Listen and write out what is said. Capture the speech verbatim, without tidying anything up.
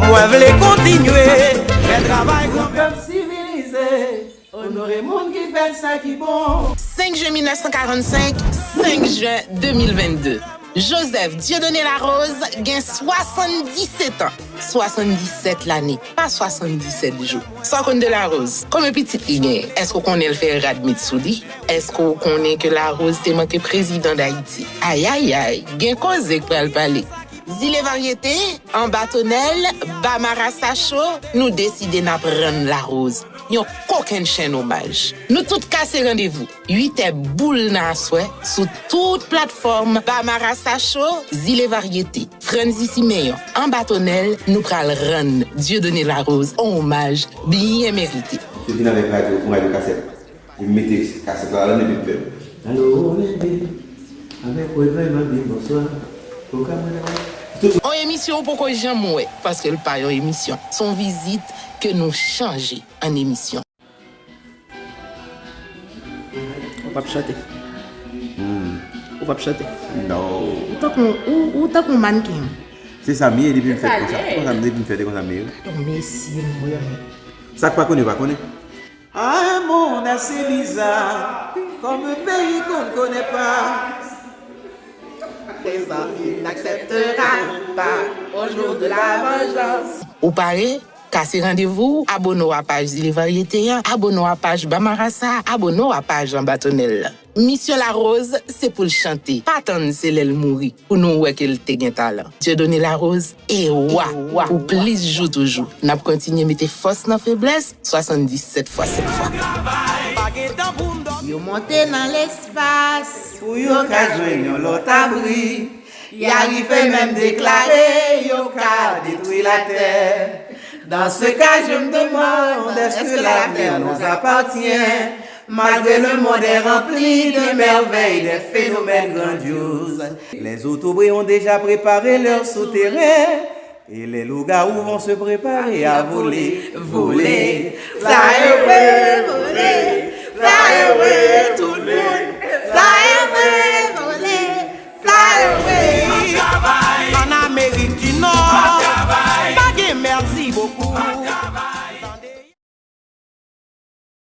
Mwen vle kontinye fè travay granpèp sivilize, onore moun ki fè sa ki bon. Senk jen mil nèf san karannsenk, senk jen de mil vennde. Joseph Dieudonné Larose gen swasanndisèt an. Swasanndisèt lane, pa swasanndisèt jou. Sa w konn de Larose? Konbyen pitit li genyen? Èske w konnen l fè rad met sou li? Èske w konnen ke Larose te manke prezidan Dayiti? Ayayay, gen koze k pral pale. Zile Varyete, Anba Tonnèl, Ba Marasa Cho, nou deside n ap rann Larose yon kokennchenn omaj. Nou tout kase randevou, uit è boul nan aswè, sou tout platfòm Ba Marasa Cho, Zile Varyete, Franzy Simeon, Anba Tonnèl, nou pral rann Dieudonné Larose on omaj byen merite. Yo vin avèk radyo, yon radyo kasèt. Li mete kasèt la ladan epi l fè. Alo, Lende, avèk Wevè, m ap di bonswa. Ou ka mwen la? On emisyon ou poko janm wè, paske l pa yon emisyon. Se yon vizit ke nou chanje an emisyon. Ou p ap chante. Hmm. Ou p ap chante. Non. Ou tankou, ou, ou tankou mannequin. Se sa m ye depi m fèt konsa. Konsa m depi m fèt e konsa m ye. Gade yon mesye m renmen. Sa k pa konnen, pa konnen. Un monde assez bizarre, comme un pays qu'on ne connaît pas. Présent, il n'acceptera pas au jour de la vengeance. Ou pare? Kase randevou w, abone w a paj Zile Varyete an, abone w a paj Ba Marasa, abone w a paj Anba Tonnèl la. Misyon Larose, se pou l chante. Pa tann se lè l mouri pou nou wè ke l te gen talan. Dieudonné Larose e wa pou plis jou toujou. N ap kontinye mete fòs nan feblès, swasanndisèt fwa sèt fwa. Yo monte nan lespas pou yo ka jwenn yon lòt abri. Y a rive menm deklare yo ka detwi latè. Dans ce cas, je me demande, est-ce que l'avenir nous appartient? Malgré le monde est rempli de merveilles, des phénomènes grandioses, les autres ont déjà préparé leur souterrain. Et les loups-garous vont se préparer à voler, voler, fly away, voler, fly away, tout le monde, fly away, voler, fly away. Ann Amerik di Nò, pa gen mèsi bokou.